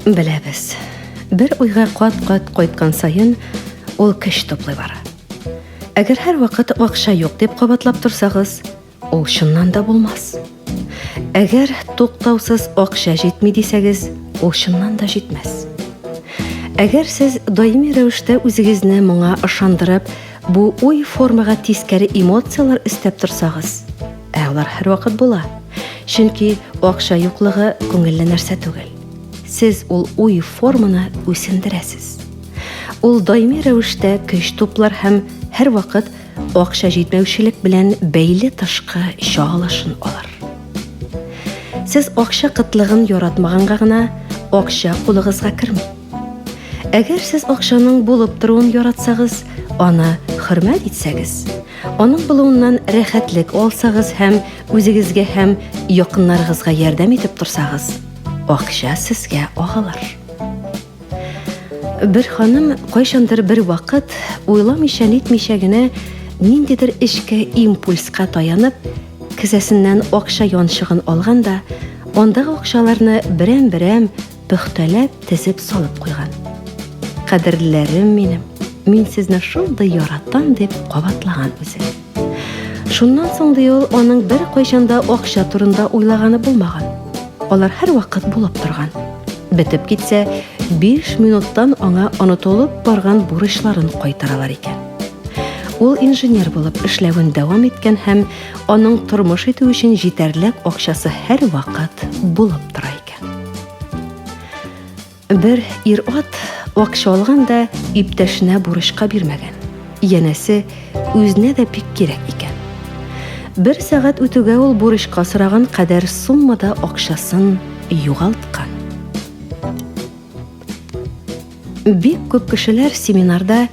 Беләбез, бер уйга кат-кат кайткан саен, ул көч туплый бара. Әгәр һәрвакыт акча юк дип кабатлап торсагыз, ул чыннан да булмас. Әгәр туктаусыз акча җитми дисәгез, ул чыннан да җитмәс. Әгәр сез даими рәвештә үзегезне моңа ышандырып, бу уй формага тискәре эмоцияләр өстәп торсагыз, ә алар һәрвакыт була. Чөнки акча юклыгы күңелле нәрсә түгел. Сез ул уй форманы үсендерәсез. Ул даими рәвештә көч туплар һәм һәрвакыт акча җитмәүчелек белән бәйле тышкы чагылышын алыр. Сез акча кытлыгын яратмаганга гына акча кулыгызга керми. Әгәр сез акчаның булып торуын яратсагыз, аны хөрмәт итсәгез, аның булуыннан рәхәтлек алсагыз һәм үзегезгә һәм якыннарыгызга ярдәм итеп торсагыз, акча сезгә агылыр. Бер ханым кайчандыр бер вакыт уйламыйча нитмичә генә ниндидер эчке импульска таянып, кесәсеннән акча янчыгын алган да, андагы акчаларны берәм-берәм пөхтәләп тезеп салып куйган. Кадерлеләрем минем, мин сезне шундый яратам, дип кабатлаган үзе. Шуннан соң ди ул аның бер кайчан да акча турында уйлаганы булмаган. Алар һәрвакыт булып торган. Бетеп китсә, 5 минуттан аңа онытылып барган бурычларын кайтаралар икән. Ул инженер булып эшләвен дәвам иткән һәм аның тормыш итү өчен җитәрлек акчасы һәрвакыт булып тора икән. Бер ир-ат акча алган да иптәшенә бурычка бирмәгән. Янәсе, үзенә дә бик кирәк икән. Бер сәгать үтүгә ул бурычка сораган кадәр суммада акчасын югалткан. Бик күп кешеләр семинарда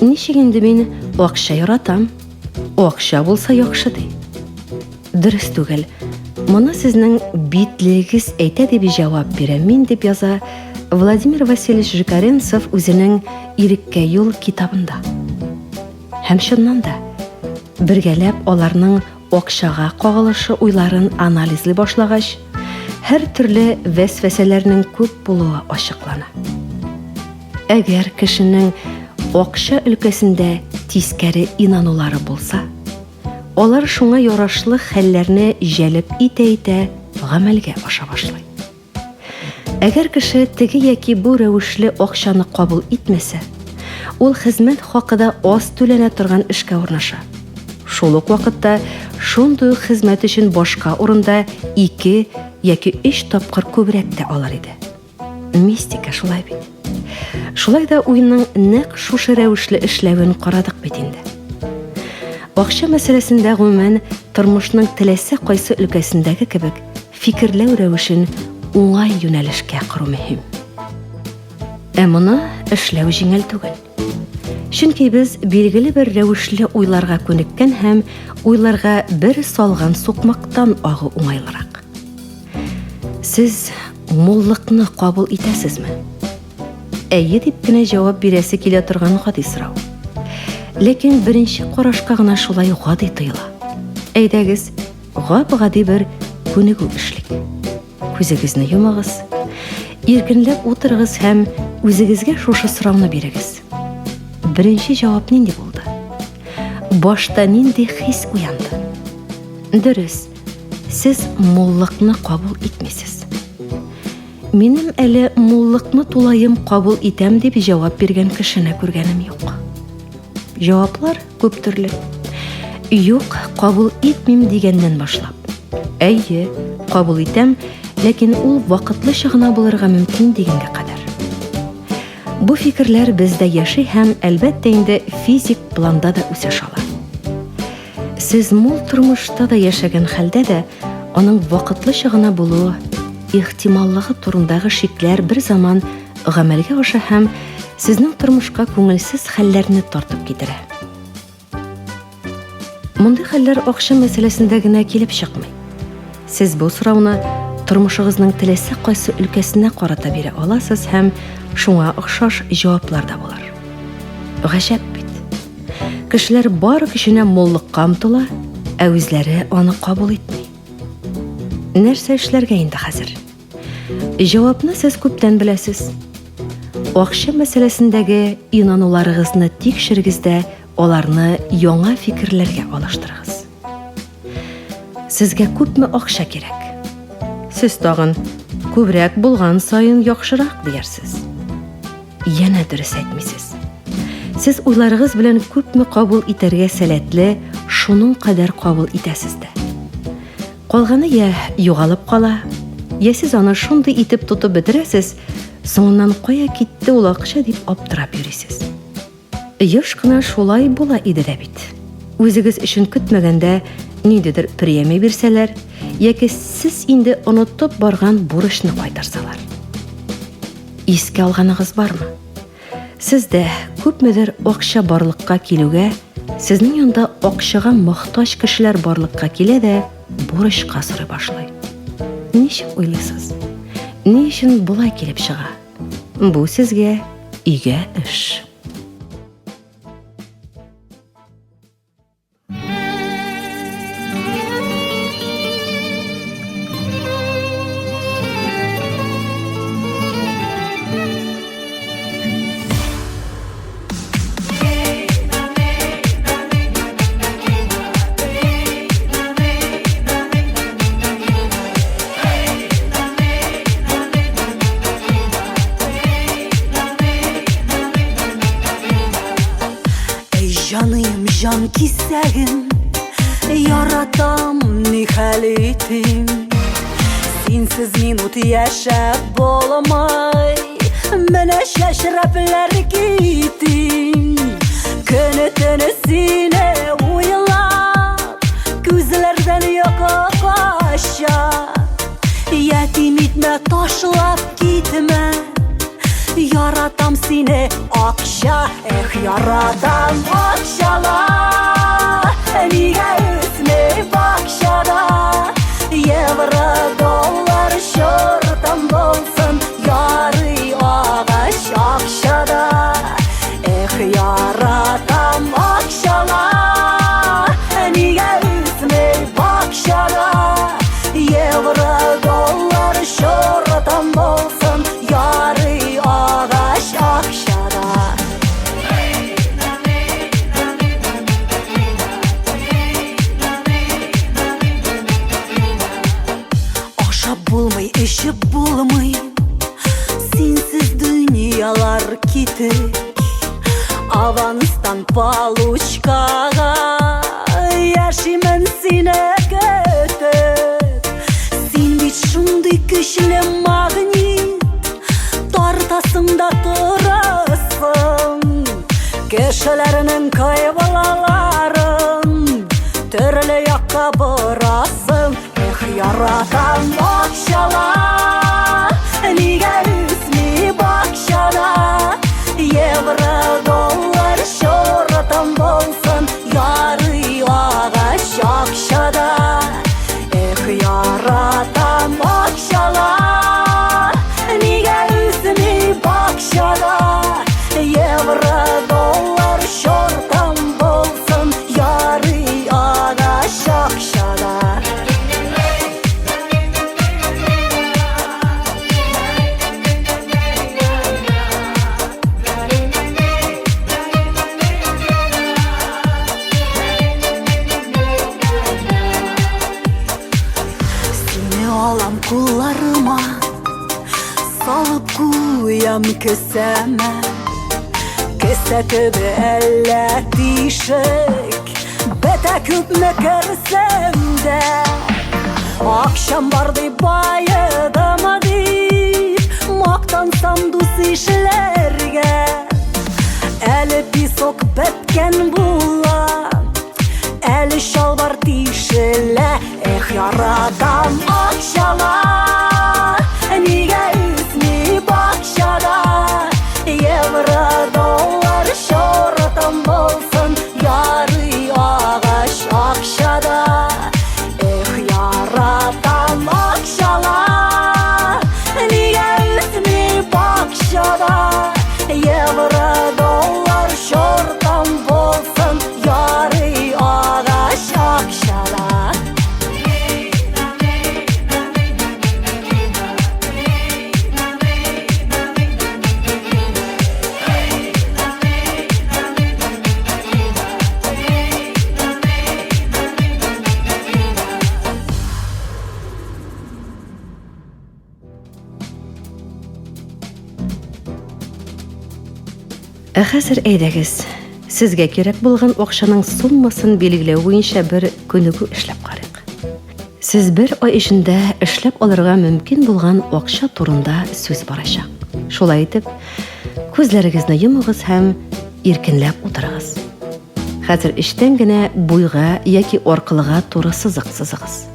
ничек инде мин акча яратам, акча булса яхшы ди. Дөрес түгел. Моны сезнең битлегегез әйтә дип җавап бирәм мин, дип яза Владимир Васильевич Жикаренцев үзенең Иреккә юл китабында. Һәм чыннан да, бергәләп аларның акчага кагылышы уйларын анализлый башлагач, һәр төрле вәсвәсәләрнең күп булуы ачыклана. Әгәр кешенең акча өлкәсендә тискәре инанулары булса, Алар шуңа ярашлы хәлләрне җәлеп итә-итә гамәлгә аша башлый. Әгәр кеше теге яки бу рәвешле акчаны кабул итмәсә, ул хезмәт хакы да аз түләнә торган эшкә урнаша. Шул ук вакытта шундый ук хезмәт өчен башка урында ике яки өч тапкыр күбрәк тә алыр иде. Мистика шулай бит. Шулай да уйның нәкъ шушы рәвешле эшләвен карадык бит инде. Акча мәсьәләсендә гомумән тормышның теләсә кайсы өлкәсендәге кебек фикерләү рәвешен уңай юнәлешкә кору мөһим. Ә моны эшләү җиңел түгел. Чөнки без билгеле бер рәвешле уйларга күнеккән һәм уйларга бер салган сукмактан агу уңайлырак. Сез муллыкны кабул итәсезме? Әйе дип кенә җавап бирәсе килә торган гади сорау. Ләкин беренче карашка гына шулай гади тоела. Әйдәгез, гап-гади бер күнегү эшлик. Күзегезне йомыгыз, иркенләп утырыгыз һәм үзегезгә шушы сорауны бирегез. Беренче җавап нинди булды? Башта нинди хис уянды? Дөрес, сез муллыкны кабул итмисез. Минем әле муллыкны тулаем кабул итәм дип җавап биргән кешене күргәнем юк. Җаваплар күп төрле. Юк, кабул итмим дигәннән башлап. Әйе, кабул итәм, ләкин ул вакытлыча гына булырга мөмкин дигәнгә кадәр. Бу фикерләр бездә яши һәм, әлбәттә инде, физик планда да үсеш ала. Сез мул тормышта да яшәгән хәлдә дә аның вакытлыча гына булуы ихтималлыгы турындагы шикләр бер заман гамәлгә аша һәм сезнең тормышка күңелсез хәлләрне тартып китерә. Мондый хәлләр акча мәсьәләсендә генә килеп чыкмый. Сез бу сорауны тормышыгызның теләсә кайсы өлкәсенә карата бирә аласыз һәм шуңа охшаш җаваплар да булыр. Гаҗәп бит. Кешеләр бар көченә муллыкка омтыла, ә үзләре аны кабул итми. Нәрсә эшләргә инде хәзер? Җавапны сез күптән беләсез. Акча мәсьәләсендәге инануларыгызны тикшерегез дә аларны яңа фикерләргә алыштырыгыз. Сезгә күпме акча кирәк? Сез тагын күбрәк булган саен яхшырак диярсез. Янә дөрес әйтмисез. Сез уйларыгыз белән күпме кабул итәргә сәләтле, шуның кадәр кабул итәсез дә. Калганы я югалып кала, я сез аны шундый итеп тотып бетерәсез, соңыннан кая китте ул акча дип аптырап йөрисез. Еш кына шулай була иде дә бит. Үзегез өчен көтмәгәндә ниндидер премия бирсәләр, яки сез инде онытып барган бурычны кайтарсалар. Искә алганыгыз бармы? Сездә күпмедер акча барлыкка килүгә, сезнең янда акчага мохтаҗ кешеләр барлыкка килә дә бурычка сорый башлый. Ничек уйлыйсыз? Ни өчен болай килеп чыга? Бу сезгә өйгә эш. Эй, җаныем, җан кисәгем, яратам, ни хәл итим? Синсез минут яшәп булмый, менә чәчрәпләр китим. Көне төне сине уйлап, күзләрдән йокы кача. Ятим итмә, ташлап китмә. Яратам сине, акча, эх, яратам акчалар. Нигә үсми бакчада? Евро, доллар, чортым булсын, ярый агач акчада. Эх, яратам акчалар. Нигә үсми бакчада? Евро, доллар, чортым булсын, ярый агач акчада. Ашап булмый, эчеп булмый, синсез дөньялар китек. Аванстан получкага яшимен сине көтеп. Син бит шундый көчле магнит, тартасың да торасың. Кешеләрнең кайбалаларын төрле якка борасың. Эх, яратам акчалар, нигә үсми бакчада? Евро, доллар, чортым булсын, ярый агач акчада. Эх, яратам акчалар, нигә үсми бакчада? Евро, доллар, чортым булсын, ярый агач акчада. Сине алам кулларыма, салып куям кесәмә. Кесә төбе әллә тишек, бетә күпме керсәм дә. Акчам бар дип баедым дип, мактансам дус ишләргә. Әле песок беткән була, әле чалбар тишелә. Эх, яратам акчалар, нигә үсми бакчада? Евро, доллар, чортым булсын, ярый агач акчада. Эх, яратам акчалар, нигә үсми бакчада? Евро, доллар, чортым булсын, ярый агач акчада. Ә хәзер әйдәгез, сезгә кирәк булган акчаның суммасын билгеләү буенча бер күнегү эшләп карыйк. Сез бер ай эчендә эшләп алырга мөмкин булган акча турында сүз барачак. Шулай итеп, күзләрегезне йомыгыз һәм иркенләп утырыгыз. Хәзер эчтән генә буйга яки аркылыга туры сызык сызыгыз.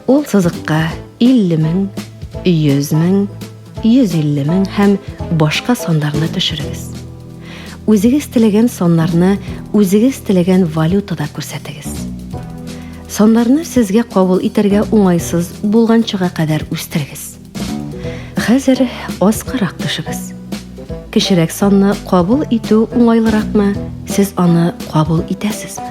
Ул сызыкка 50 мең, 100 мең, 150 мең һәм башка саннарны төшерегез. Үзегез теләгән саннарны үзегез теләгән валютада күрсәтегез. Саннарны сезгә кабул итәргә уңайсыз булганчыга кадәр үстерегез. Хәзер аскарак төшегез. Кечерәк санны кабул итү уңайлыракмы, сез аны кабул итәсезме?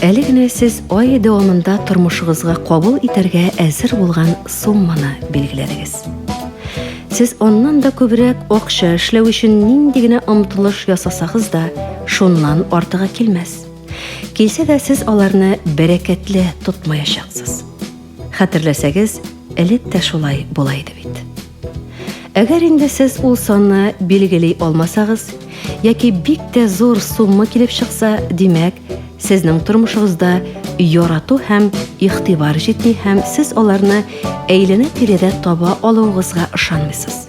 Әле генә сез ай дәвамында тормышыгызга кабул итәргә әзер булган сумманы билгеләдегез. Сез аннан да күбрәк акча эшләү өчен нинди генә омтылыш ясасагыз да, шуннан артыгы килмәс. Килсә дә сез аларны бәрәкәтле тотмаячаксыз. Хәтерләсәгез, элек тә шулай була иде бит. Әгәр инде сез ул санны билгели алмасагыз, яки бик тә зур сумма килеп чыкса, димәк, сезнең тормышыгызда ярату һәм игътибар җитми һәм сез аларны әйләнә-тирәдә таба алуыгызга ышанмыйсыз.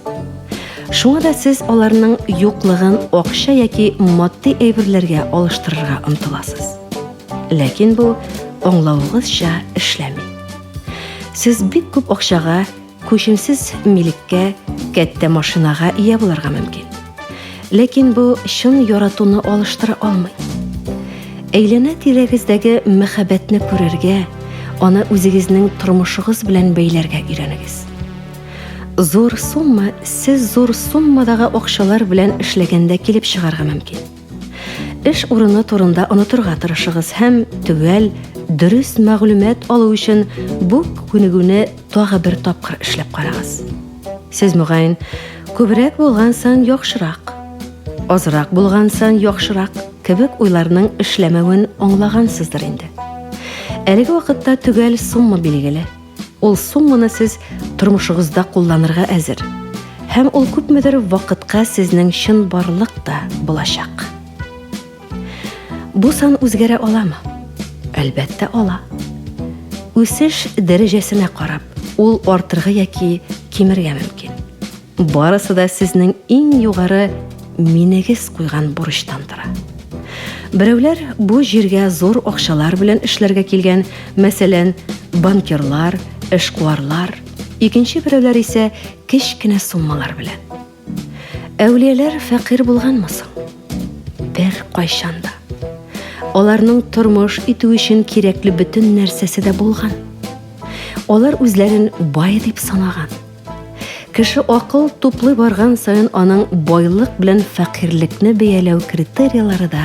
Шуңа да сез аларның юклыгын акча яки матди әйберләргә алыштырырга омтыласыз. Ләкин бу аңлавыгызча эшләми. Сез бик күп акчага, күчемсез милеккә, кәттә машинага ия булырга мөмкин. Ләкин бу чын яратуны алыштыра алмый. Әйләнә-тирәгездәге мәхәббәтне күрергә, аны үзегезнең тормышыгыз белән бәйләргә өйрәнегез. Зур сумма сез зур суммадагы акчалар белән эшләгәндә килеп чыгарга мөмкин. Эш урыны турында онытырга тырышыгыз һәм төгәл, дөрес мәгълүмат алу өчен бу күнегүне тагы бер тапкыр эшләп карагыз. Сез, мөгаен, күбрәк булган сан яхшырак, азрак булган сан яхшырак кебек уйларның эшләмәвен аңлагансыздыр инде. Әлеге вакытта төгәл сумма билгеле. Ул сумманы сез тормышыгызда кулланырга әзер. Һәм ул күпмедер вакытка сезнең чынбарлык та булачак. Бу сан үзгәрә аламы? Әлбәттә, ала. Үсеш дәрәҗәсенә карап, ул артырга яки кимергә мөмкин. Барысы да сезнең иң югары минегез куйган бурычтан тора. Берәүләр бу җиргә зур акчалар белән эшләргә килгән, мәсәлән, банкирлар, эшкуарлар, икенче берәүләр исә кечкенә суммалар белән. Әүлияләр фәкыйрь булганмы соң? Бер кайчан да. Аларның тормыш итү өчен кирәкле бөтен нәрсәсе дә булган. Алар үзләрен бай дип санаган. Кеше акыл туплый барган саен аның байлык белән фәкыйрьлекне бәяләү критерияләре дә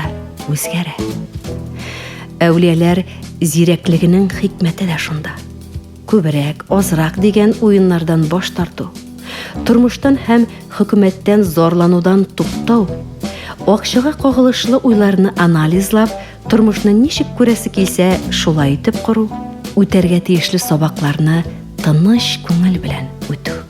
үзгәрә. Әүлияләр зирәклегенең хикмәте дә шунда. Күбрәк, азрак дигән уеннардан баш тарту, тормыштан һәм хөкүмәттән зарланудан туктау, акчага кагылышлы уйларны анализлап, тормышны ничек күрәсе килсә, шулай итеп кору, үтәргә тиешле сабакларны тыныч күңел белән үтү.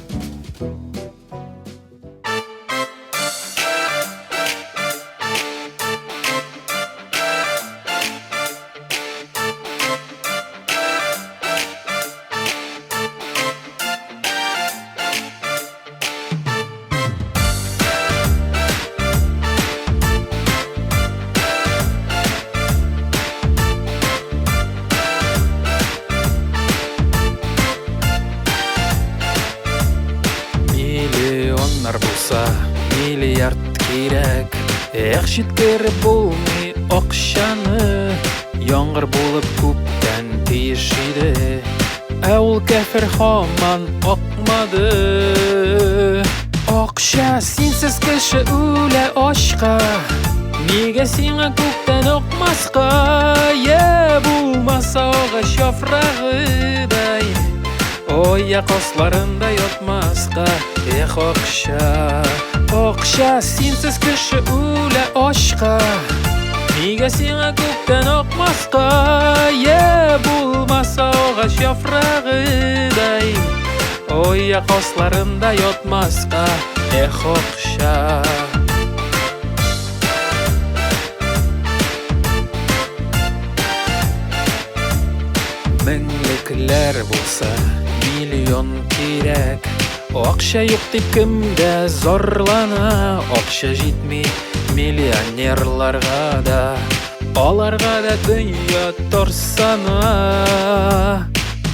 Миллионнар булса, миллиард кирәк. Эх, җиткереп булмый акчаны. Яңгыр булып күптән тиеш иде. Ә ул кәфер һаман акмады. Акча синсез кеше үлә ачка. Нигә сиңа күктән акмаска? Я булмаса агач яфрагыдай. Аяк асларында ятмаска. Эх, акча, акча, синсез кеше үлә ачка. Нигә сиңа күктән акмаска? Я булмаса агач яфрагыдай. Аяк асларында ятмаска, эх, акча. Меңлекләр булса, миллион кирәк. Акча юк дип кем дә зарлана, акча җитми миллионерларга да. Аларга да дөнья торсана.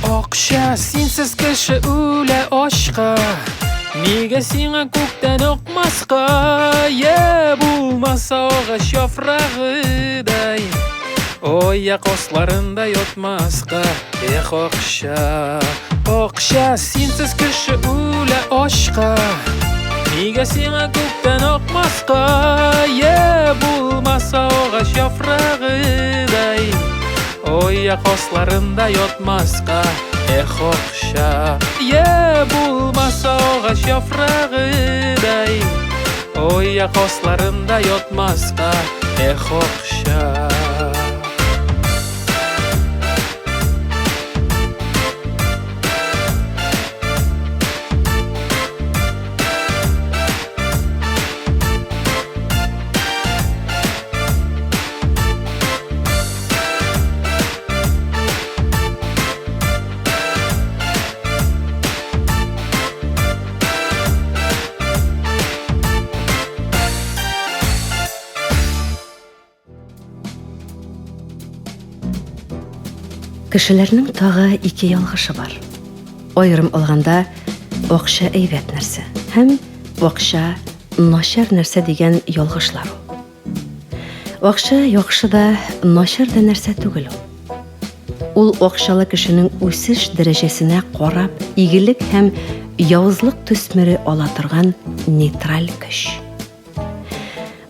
Акча синсез кеше үлә ачка. Нигә сиңа күктән акмаска? Я булмаса агач яфрагыдай. Аяк асларында ятмаска. Эх, акча, акча, синсез кеше үлә ачка. Нигә сиңа күктән акмаска? Я булмаса агач яфрагыдай. Аяк асларында ятмаска. Эх, акча, я булмаса агач яфрагыдай. Аяк асларында ятмаска. Эх, акча. Кешеләрнең тагы ике ялгышы бар. Аерым алганда, акча әйбәт нәрсә һәм акча начар нәрсә дигән ялгышлар ул. Акча яхшы да, начар да нәрсә түгел ул. Ул акчалы кешенең үсеш дәрәҗәсенә карап, игелек һәм явызлык төсмере ала торган нейтраль көч.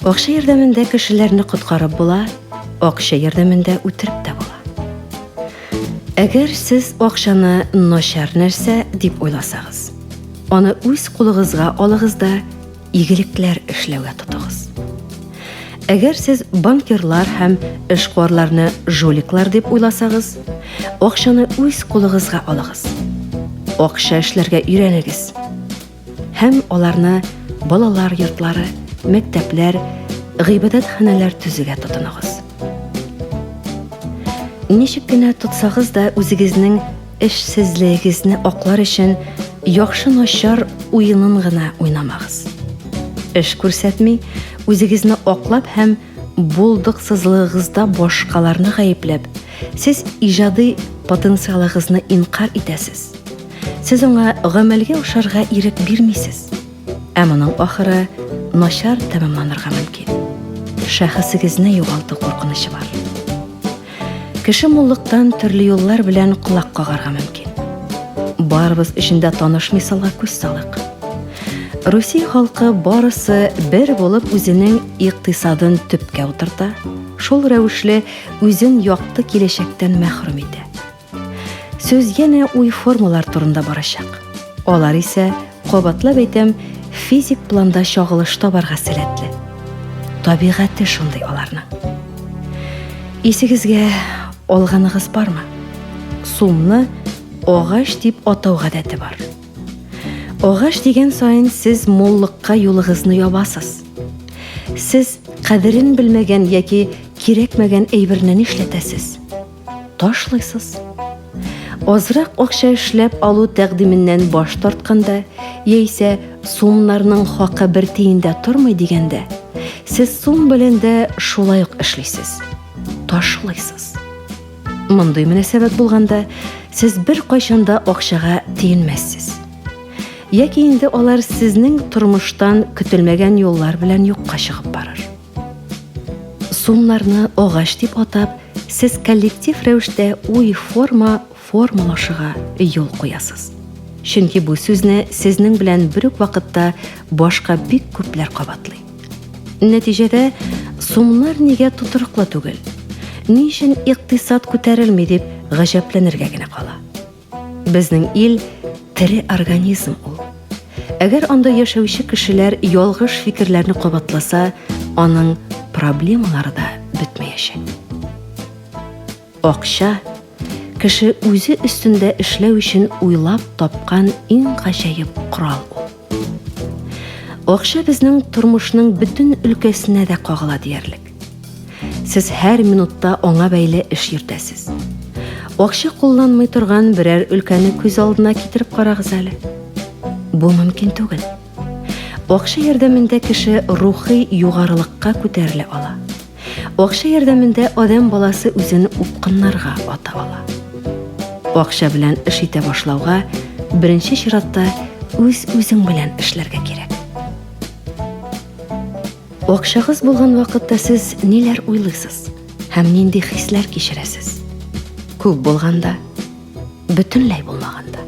Акча ярдәмендә кешеләрне коткарып була, акча ярдәмендә үтереп тә була. Әгәр сез акчаны начар нәрсә дип уйласагыз, аны үз кулыгызга алыгыз да игелекләр эшләүгә тотыгыз. Әгәр сез банкирлар һәм эшкуарларны жуликлар дип уйласагыз, акчаны үз кулыгызга алыгыз. Акча эшләргә өйрәнегез. Һәм аларны балалар йортлары, мәктәпләр, гыйбадәтханәләр төзүгә тотыныгыз. Ничек кенә тотсагыз да үзегезнең эшсезлегегезне аклар өчен яхшы-начар уенын гына уйнамагыз. Эш күрсәтми, үзегезне аклап һәм булдыксызлыгыгызда башкаларны гаепләп, сез иҗади потенциалыгызны инкарь итәсез. Сез аңа гамәлгә ашарга ирек бирмисез. Ә моның ахыры начар тәмамланырга мөмкин. Шәхесегезне югалту куркынычы бар. Кеше муллыктан төрле юллар белән колак кагарга мөмкин. Барыбыз өчен дә таныш мисалга күз салыйк. Русия халкы барысы бер булып үзенең икътисадын төпкә утырта, шул рәвешле үзен якты киләчәктән мәхрүм итә. Сүз янә уй-формалар турында барачак. Алар исә, кабатлап әйтәм, физик планда чагылыш табарга сәләтле. Табигате шундый аларның. Исегезгә алганыгыз бармы? Сумны агач дип атау гадәте бар. Агач дигән саен сез муллыкка юлыгызны ябасыз. Сез кадерен белмәгән яки кирәкмәгән әйберне нишләтәсез? Ташлыйсыз. Азрак акча эшләп алу тәкъдименнән баш тартканда, яисә сумнарның хакы бер тиен дә тормый дигәндә, сез сум белән дә шулай ук эшлисез. Ташлыйсыз. Мондый мөнәсәбәт булганда, сез беркайчан да акчага тиенмәссез. Яки инде алар сезнең тормыштан көтелмәгән юллар белән юкка чыгып барыр. Сумнарны агач дип атап, сез коллектив рәвештә уй-форма формалашуга юл куясыз. Чөнки бу сүзне сезнең белән бер үк вакытта башка бик күпләр кабатлый. Нәтиҗәдә, сумнар нигә тотрыклы түгел? Ни өчен икътисад күтәрелми дип гаҗәпләнергә генә кала. Безнең ил тере организм ул. Әгәр анда яшәүче кешеләр ялгыш фикерләрне кабатласа, аның проблемалары да бетмәячәк. Акча. кеше үзе өстендә эшләү өчен уйлап тапкан иң гаҗәеп корал ул. Акча безнең тормышның бөтен өлкәсенә дә кагыла диярлек. Сез һәр минутта аңа бәйле эш йөртәсез. Акча кулланмый торган берәр өлкәне күз алдына китереп карагыз әле. Бу мөмкин түгел. Акча ярдәмендә кеше рухи югарылыкка күтәрелә ала. Акча ярдәмендә адәм баласы үзен упкыннарга ата ала. Акча белән эш итә башлауга беренче чиратта үз-үзең белән эшләргә кирәк. Акчагыз булган вакытта сез ниләр уйлыйсыз һәм нинди хисләр кичерәсез? Күп булганда, бөтенләй булмаганда.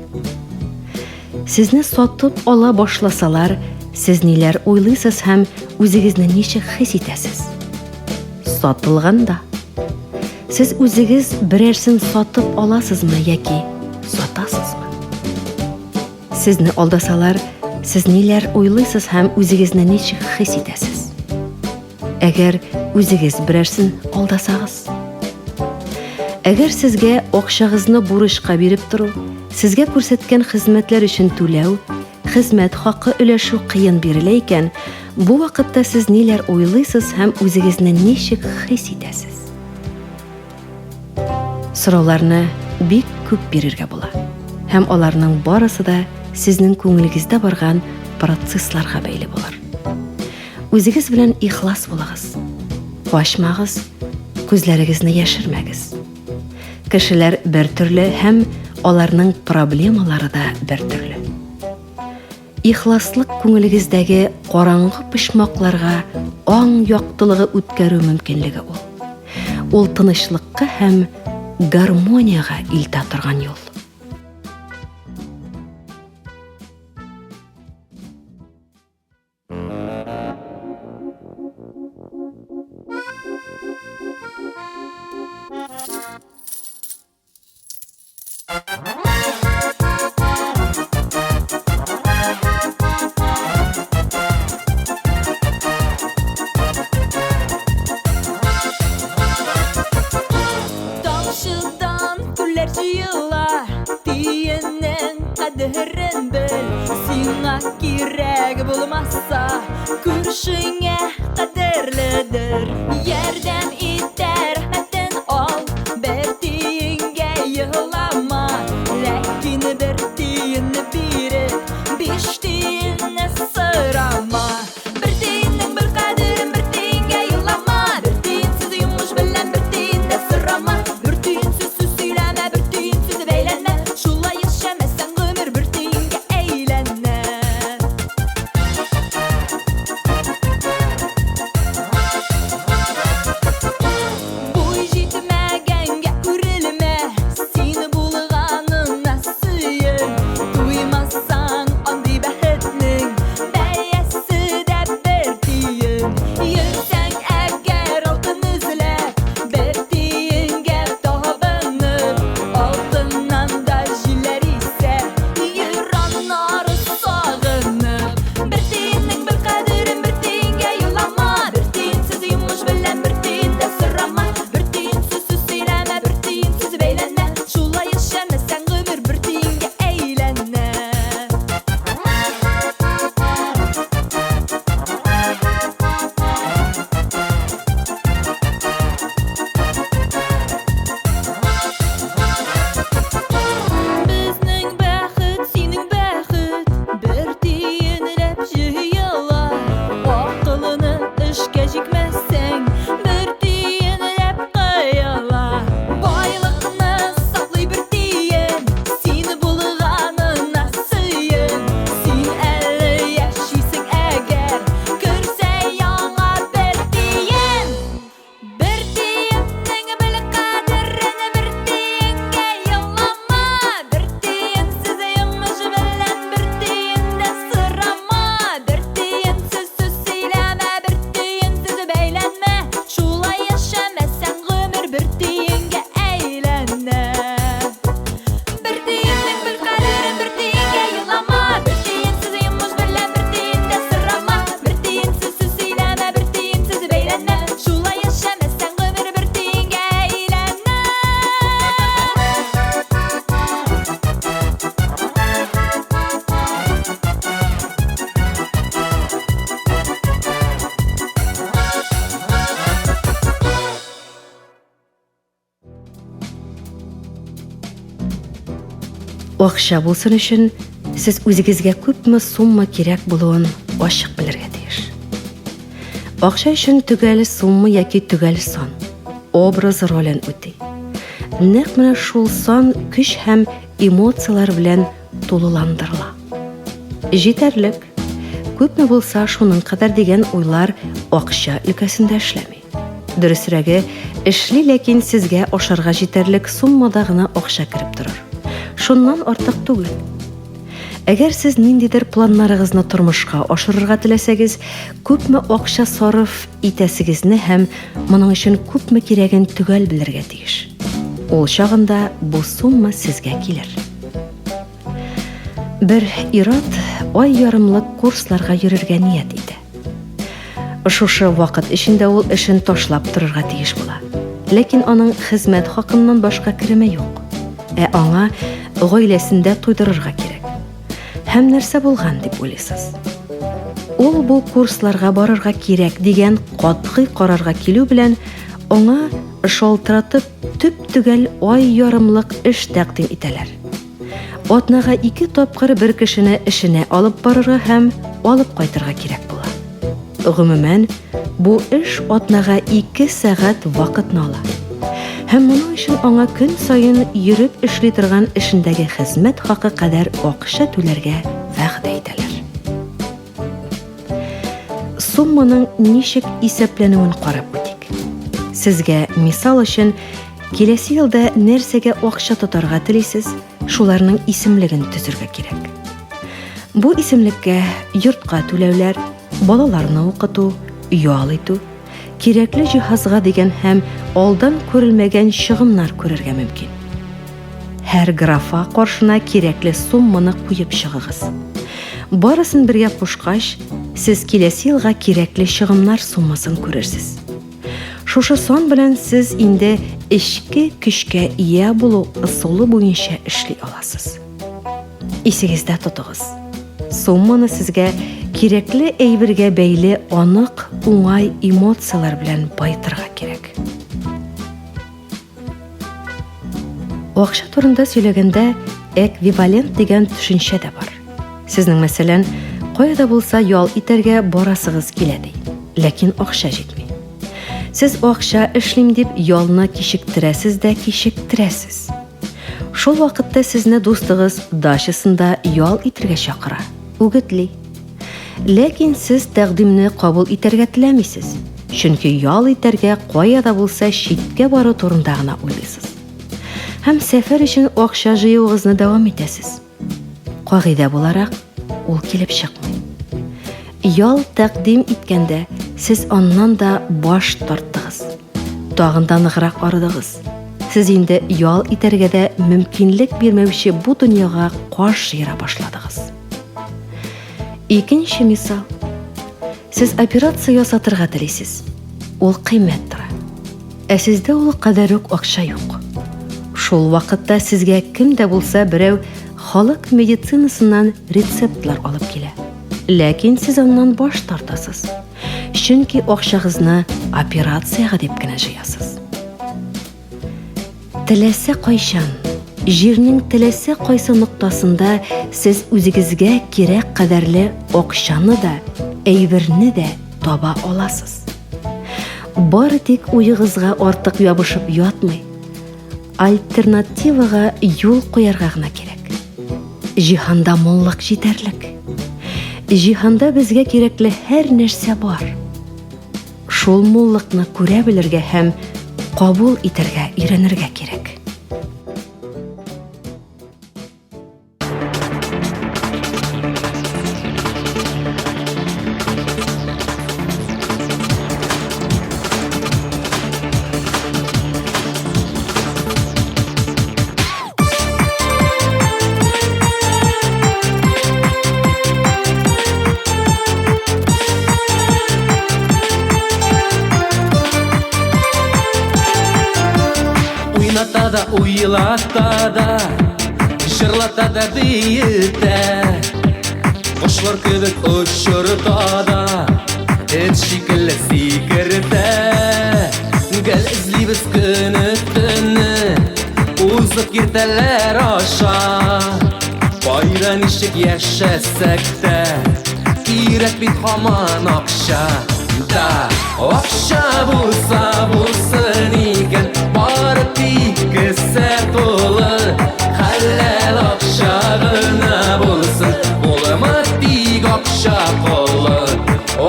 Сезне сатып ала башласалар, сез ниләр уйлыйсыз һәм үзегезне ничек хис итәсез? Сатылганда. Сез үзегез берәрсен сатып аласызмы яки сатасызмы? Сезне алдасалар, сез ниләр уйлыйсыз һәм үзегезне ничек хис итәсез? Әгәр үзегез берәрсен алдасагыз? Әгәр сезгә акчагызны бурычка биреп тору, сезгә күрсәткән хезмәтләр өчен түләү, хезмәт хакы өләшү кыен бирелә икән, бу вакытта сез ниләр уйлыйсыз һәм үзегезне ничек хис итәсез? Сорауларны бик күп бирергә була. Һәм аларның барысы да сезнең күңелегездә барган процессларга бәйле булыр. Үзегез белән ихлас булыгыз. Качмагыз, күзләрегезне яшермәгез. Кешеләр бер төрле һәм аларның проблемалары да бер төрле. Ихласлык күңелегездәге караңгы почмакларга аң яктылыгы үткәрү мөмкинлеге ул. Ул тынычлыкка һәм гармониягә илтә торган юл. Тамчыдан күлләр җыела, тиеннең кадерен бел. Сиңа кирәк булмаса, күршеңә кадерледер. Ярдәм итә, рәхмәтен ал, бер тиенгә елама. Ләкин бер тиенне биреп, биш тиенне сорама. Бер тиеннең бер кадерен бер тиенгә елама. Бер тиенсез йомыш белән бер тиен дә сорама. Бер тиенсез сүз сөйләмә, бер тиенсез бәйләнмә. Шулай яшәмәсәң, гомер бер тиенгә әйләнә. Акча булсын өчен сез үзегезгә күпме сумма кирәк булуын ачык белергә тиеш. Акча өчен төгәл сумма яки төгәл сан образ ролен үти. Нәкъ менә шул сан көч һәм эмоцияләр белән тулыландырыла. Җитәрлек, күпме булса шуның кадәр дигән уйлар акча өлкәсендә эшләми. Дөресрәге, эшли, ләкин сезгә ашарга җитәрлек суммада гына акча кереп торыр. Шуннан артык түгел. Әгәр сез ниндидер планнарыгызны тормышка ашырырга теләсәгез, күпме акча сарыф итәсегезне һәм моның өчен күпме кирәген төгәл белергә тиеш. Ул чагында бу сумма сезгә килер. Бер ир-ат ай ярымлык курсларга йөрергә ният итә. Шушы вакыт эчендә ул эшен ташлап торырга тиеш була. Ләкин аның хезмәт хакыннан башка кереме юк. Ә аңа гаиләсен дә туйдырырга кирәк. Һәм нәрсә булган дип уйлыйсыз? Ул бу курсларга барырга кирәк дигән катгый карарга килү белән аңа шалтыратып төп-төгәл ай ярымлык эш тәкъдим итәләр. Атнага ике тапкыр бер кешене эшенә алып барырга һәм алып кайтырга кирәк була. Гомумән, бу эш атнага ике сәгать вакытны ала. Һәм моның өчен аңа көн саен йөреп эшли торган эшендәге хезмәт хакы кадәр акча түләргә вәгъдә итәләр. Сумманың ничек исәпләнүен карап үтик. Сезгә мисал өчен киләсе елда нәрсәгә акча тотарга телисез, шуларның исемлеген төзергә кирәк. Бу исемлеккә йортка түләүләр, балаларны укыту, ял итү, кирәкле җиһазга дигән һәм алдан күрелмәгән чыгымнар күрергә мөмкин. Һәр графа каршына кирәкле сумманы куеп чыгыгыз. Барысын бергә кушкач, сез киләсе елга кирәкле чыгымнар суммасын күрерсез. Шушы сан белән сез инде эчке көчкә ия булу ысулы буенча эшли аласыз. Исегездә тотыгыз. Сумманы сезгә кирәкле әйбергә бәйле анык уңай эмоцияләр белән баетырга кирәк. Акча турында сөйләгәндә эквивалент дигән төшенчә дә бар. Сезнең, мәсәлән, кая да булса ял итәргә барасыгыз килә ди, ләкин акча җитми. Сез акча эшлим дип ялны кичектерәсез дә кичектерәсез. Шул вакытта сезне дустыгыз дачасында ял итәргә чакыра, үгетли. Ләкин сез тәкъдимне кабул итәргә теләмисез, чөнки ял итәргә кая да булса читкә бару турында гына уйлыйсыз. Һәм сәфәр өчен акча җыюыгызны дәвам итәсез. Кагыйдә буларак, ул килеп чыкмый. Ял тәкъдим иткәндә, сез аннан да баш тарттыгыз. Тагын да ныграк арыдыгыз. Сез инде ял итәргә дә мөмкинлек бирмәүче бу дөньяга каш җыера башладыгыз. Икенче мисал. Сез операция ясатырга телисез. Ул кыйммәт тора. Ә сездә ул кадәр үк акча юк. Шул вакытта сезгә кем дә булса берәү халык медицинасыннан рецептлар алып килә. Ләкин сез аннан баш тартасыз. Чөнки акчагызны операциягә дип кенә җыясыз. Теләсә кайчан, җирнең теләсә кайсы ноктасында сез үзегезгә кирәк кадәрле акчаны да, әйберне дә таба аласыз. Бары тик уегызга артык ябышып ятмый, альтернативага юл куярга гына кирәк. Җиһанда муллык җитәрлек. Җиһанда безгә кирәкле һәр нәрсә бар. Шул муллыкны күрә белергә һәм кабул итәргә өйрәнергә кирәк. Уйната да, уйлата да, җырлата да, биетә. Кошлар кебек очырта да, эт шикелле сикертә. Гел эзлибез көне төне, узып киртәләр аша. Кайда ничек яшәсәк тә, кирәк бит һаман акча. Да, акча булса булсын икән, бары тик кесә тулы. Хәләл акча гына булсын, булма тик акча колы.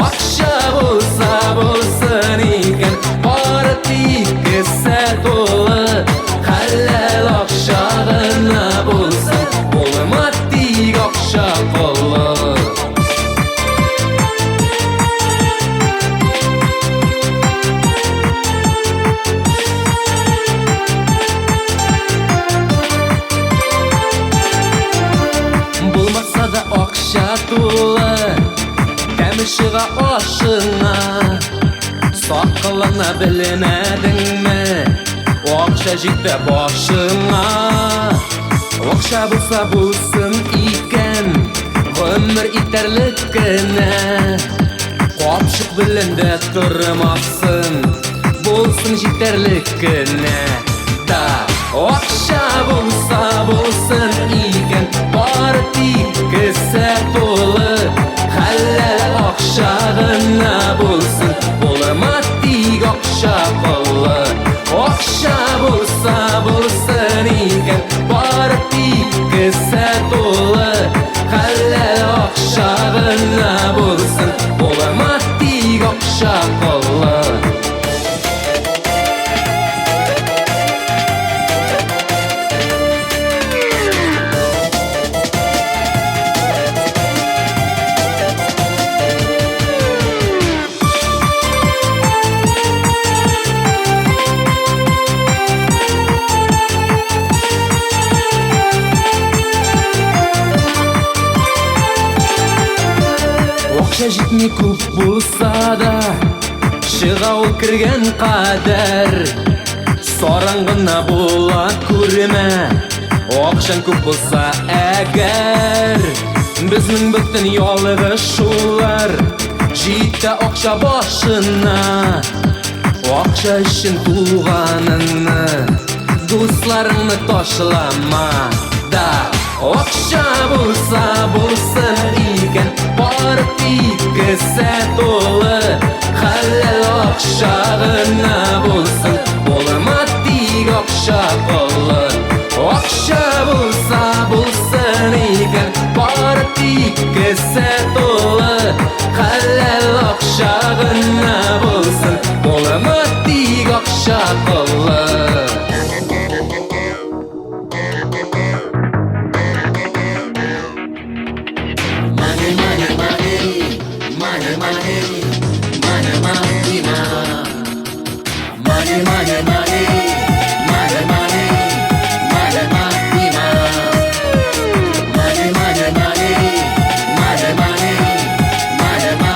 Акча булса булсын икән, бары тик кесә тулы. Хәләл акча гына булсын, булма тик акча колы. Булмаса да акча тулы, тәме чыга ашыңа. Саклана белмәдеңме, акча җитә башыңа. Акча булса булсын икән, гомер итәрлек кенә. Капчык белән дә тормасын, булсын җитәрлек кенә. Да, акча булса булсын икән, бары тик кесә тулы. Хәләл акча гына булсын, булма тик акча колы. Акча булса булсын икән, бары тик кесә тулы. Хәләл акча гына булсын, булма тик акча колы. Акча җитми күп булса да, чыга ул кергән кадәр. Саран гына була күрмә, акчаң күп булса әгәр. Безнең бөтен ялгышулар җитә акча башына. Акча өчен туганыңны, дусларыңны ташлама. Да, акча булса булсын икән, бары тик кесә тулы. Хәләл акча гына булсын, булма тик акча колы. Акча булса булсын икән, бары тик кесә тулы. Хәләл акча гына булсын, булма тик акча колы. Money, money, money, money, money, money, money, money, money, money, money, money, money, money, money, money, money, money, money, money,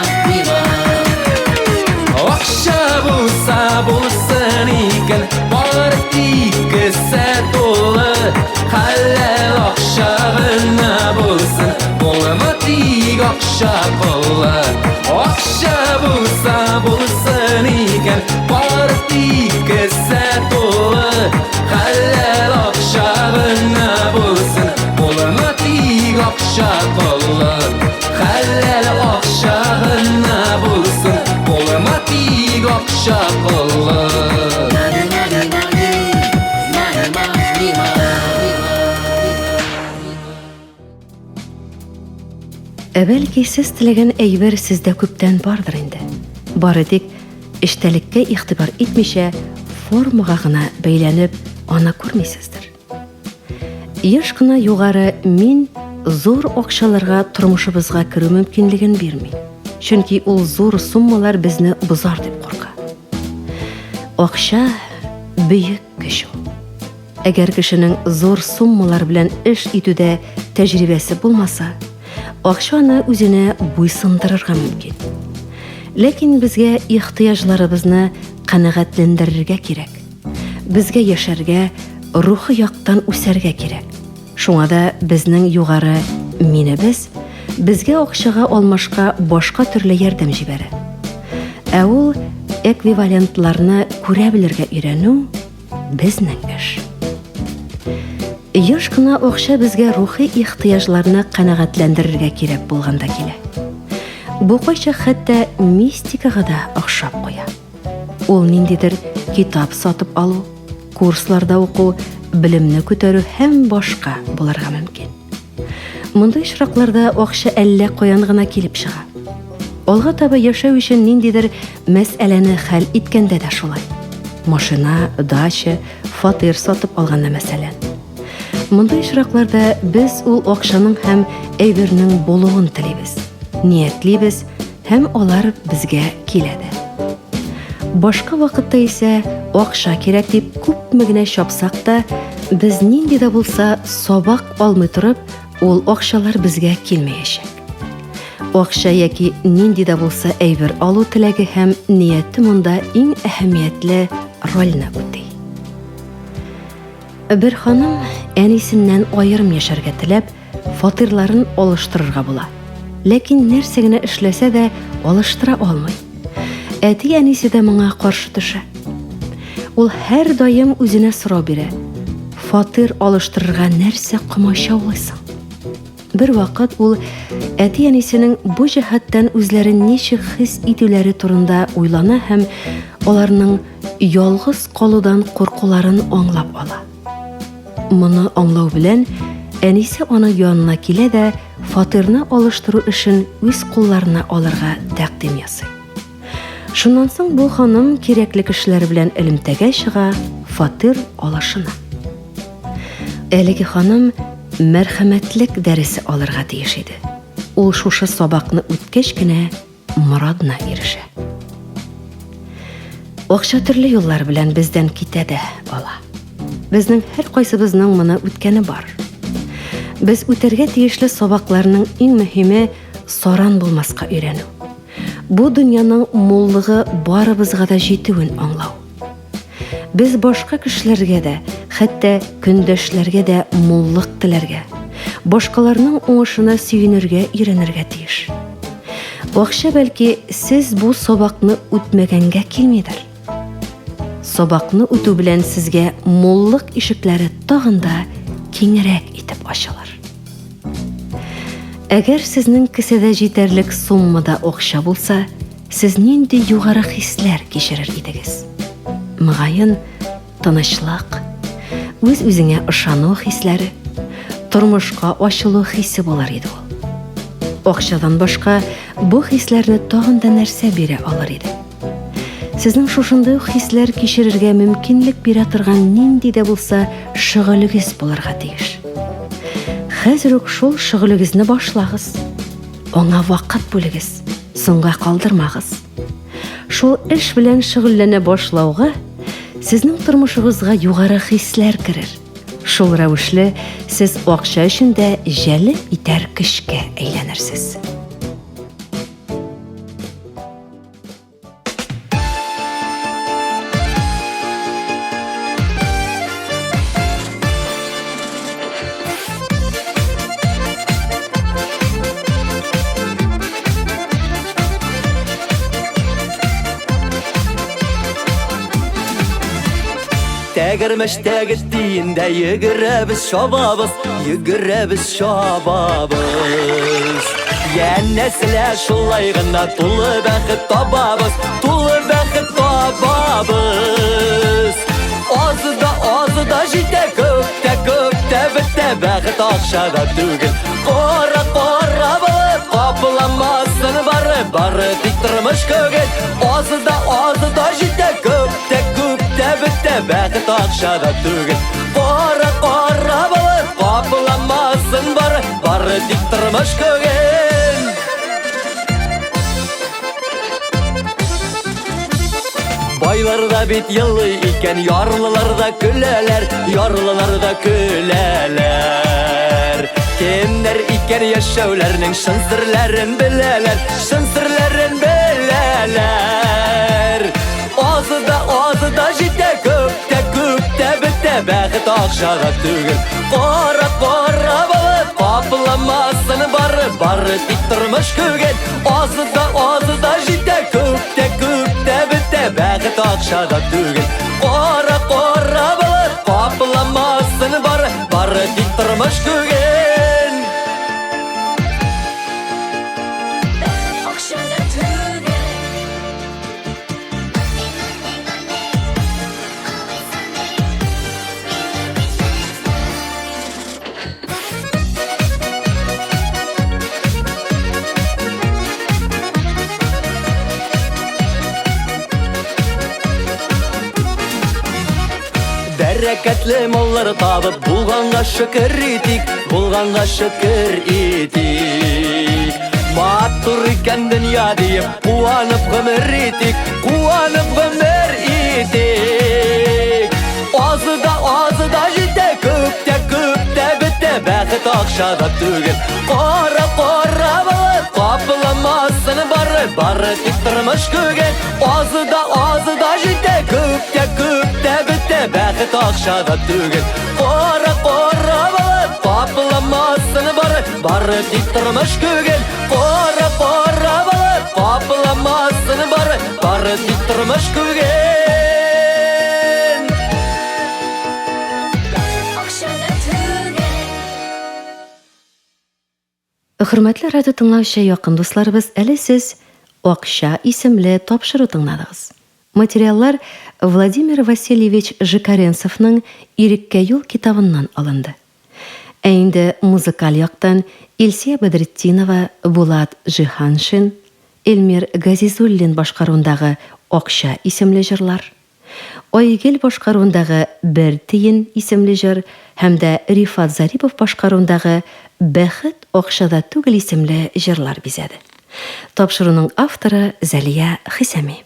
Акча булса булсын икән, бары тик кесә тулы. Хәләл акча гына булсын, булма тик акча колы. Акча булса булсын икән, бары тик кесә тулы. Хәләл акча гына булсын, булма тик акча колы. Хәләл акча гына булсын, булма тик акча колы. Money, money, money, money, money, money. Ә бәлки сез теләгән әйбер сездә күптән бардыр инде. Бары тик эчтәлеккә игътибар итмичә, формага гына бәйләнеп, аны күрмисездер. Еш кына югары мин зур акчаларга тормышыбызга керү мөмкинлеген бирми. Чөнки ул зур суммалар безне бозар дип курка. Акча бөек көч ул. Әгәр кешенең зур суммалар белән эш итүдә тәҗрибәсе булмаса, акча аны үзенә буйсындырырга мөмкин. Ләкин безгә ихтыяҗларыбызны канәгатьләндерергә кирәк. Безгә яшәргә, рухи яктан үсәргә кирәк. Шуңа да безнең югары минебез безгә акчага алмашка башка төрле ярдәм җибәрә. Ә ул эквивалентларны күрә белергә өйрәнү безнең эш. Еш кына акча безгә рухи ихтыяҗларны канәгатьләндерергә кирәк булганда килә. Бу кайчак хәтта мистикага да охшап куя. Ул ниндидер китап сатып алу, курсларда уку, белемне күтәрү һәм башка булырга мөмкин. Мондый очракларда акча әллә каян гына килеп чыга. Алга таба яшәү өчен ниндидер мәсьәләне хәл иткәндә дә шулай. Машина, дача, фатир сатып алганда мәсәлән. Мондый очракларда без ул акчаның һәм әйбернең булуын телибез, ниятлибез һәм алар безгә килә дә. Башка вакытта исә акча кирәк дип күпме генә чапсак та, без нинди дә булса сабак алмый торып, ул акчалар безгә килмәячәк. Акча яки нинди дә булса әйбер алу теләге һәм нияте монда иң әһәмиятле рольне үти. Бер ханым әнисеннән аерым яшәргә теләп, фатирларын алыштырырга була. Ләкин нәрсә генә эшләсә дә, алыштыра алмый. Әти-әнисе дә моңа каршы төшә. Ул һәрдаим үзенә сорау бирә. Фатир алыштырырга нәрсә комачаулыйсың? Бер вакыт ул әти-әнисенең бу җәһәттән үзләрен ничек хис итүләре турында уйлана һәм аларның ялгыз калудан куркуларын аңлап ала. Моны аңлау белән әнисе аның янына килә дә фатирны алыштыру эшен үз кулларына алырга тәкъдим ясый. Шуннан соң бу ханым кирәкле кешеләр белән элемтәгә чыга, фатир алышына. Әлеге ханым мәрхәмәтлек дәресе алырга тиеш иде. Ул шушы сабакны үткәч кенә морадына ирешә. Акча төрле юллар белән бездән китә дә ала. Безнең һәркайсыбызның моны үткәне бар. Без үтәргә тиешле сабакларның иң мөһиме саран булмаска өйрәнү. Бу дөньяның муллыгы барыбызга да җитүен аңлау. Без башка кешеләргә дә, хәтта көндәшләргә дә муллык теләргә, башкаларның уңышына сөенергә өйрәнергә тиеш. Акча бәлки сез бу сабакны үтмәгәнгә килмидер. Сабакны үтү белән сезгә муллык ишекләре тагын да киңрәк итеп ачылыр. Әгәр сезнең кесәдә җитәрлек суммада акча булса, сез нинди югары хисләр кичерер идегез? Мөгаен, тынычлык, үз-үзеңә ышану хисләре, тормышка ачылу хисе булыр иде ул. Акчадан башка бу хисләрне тагын да нәрсә бирә алыр иде? Сезнең шушындый ук хисләр кичерергә мөмкинлек бирә торган нинди дә булса шөгылегез булырга тиеш. Хәзер үк шул шөгылегезне башлагыз. Аңа вакыт бүлегез, соңга калдырмагыз. Шул эш белән шөгыльләнә башлауга, сезнең тормышыгызга югары хисләр керер. Шул рәвешле сез акча өчен дә җәлеп итәр көчкә әйләнерсез. Тәгәрмәчтәге тиендә йөгерәбез, чабабыз, йөгерәбез, чабабыз. Янәселә шулай гына тулы бәхет табабыз, тулы бәхет табабыз. Азы да азы да җитә, күп тә күп тә бетә, бәхет акчада түгел. Кара кара булып капламасын бары, бары тик тормыш күгел. Азы да азы да җитә, күп тә күп тә бетә, бәхет акчада түгел. Кара кара булып капламасын бары, бары тик тормыш күгел. Байлар да бит елый икән, ярлылар да көләләр, ярлылар да көләләр. Кемнәр икән яшәүләрнең чын серләрен беләләр, чын серләрен беләләр. Азы да азы да җитә, күп тә күп тә бетә, бәхет акчага түгел. Кара кара булып капламасын бары, бары тик тормыш күген. Азы да азы да җитә, күп тә күп тә бетә, бәхет акчада түгел. Кара кара булып капламасын бары, бары тормыш күген. Бәхет акчада түгел. Бәрәкәтле маллар табып булганга шөкер итик, булганга шөкер итик. Матур икән дөнья диеп, куанып гомер итик, куанып гомер итик. Азы да, азы да җитә, күп тә, күп тә бетә, бәхет акчада түгел. Кара, кара болыт капламасын бары, бары тик тормыш күген. Азы да, азы да җитә, күп тә, күп тә бетә, бәхет акчада түгел. Кара, кара болыт капламасын бары, бары тик тормыш күген. Кара, кара болыт капламасын бары, бары тик тормыш күген. Бәхет акчада түгел. Хөрмәтле радио тыңлаучы якын дусларыбыз, әле сез Акча исемле тапшыру тыңладыгыз. Материаллар Владимир Васильевич Жикаренцевның Иреккә юл китабыннан алынды. Ә инде музыкаль яктан Илсия Бәдретдинова, Булат Җиһаншин, Эльмир Газизуллин башкаруындагы Акча исемле җырлар, Айгөл башкаруындагы Бер тиен исемле җыр һәм дә Рифат Зарипов башкаруындагы Бәхет акчада түгел исемле җырлар бизәде. Тапшыруның авторы Зәлия Хисами.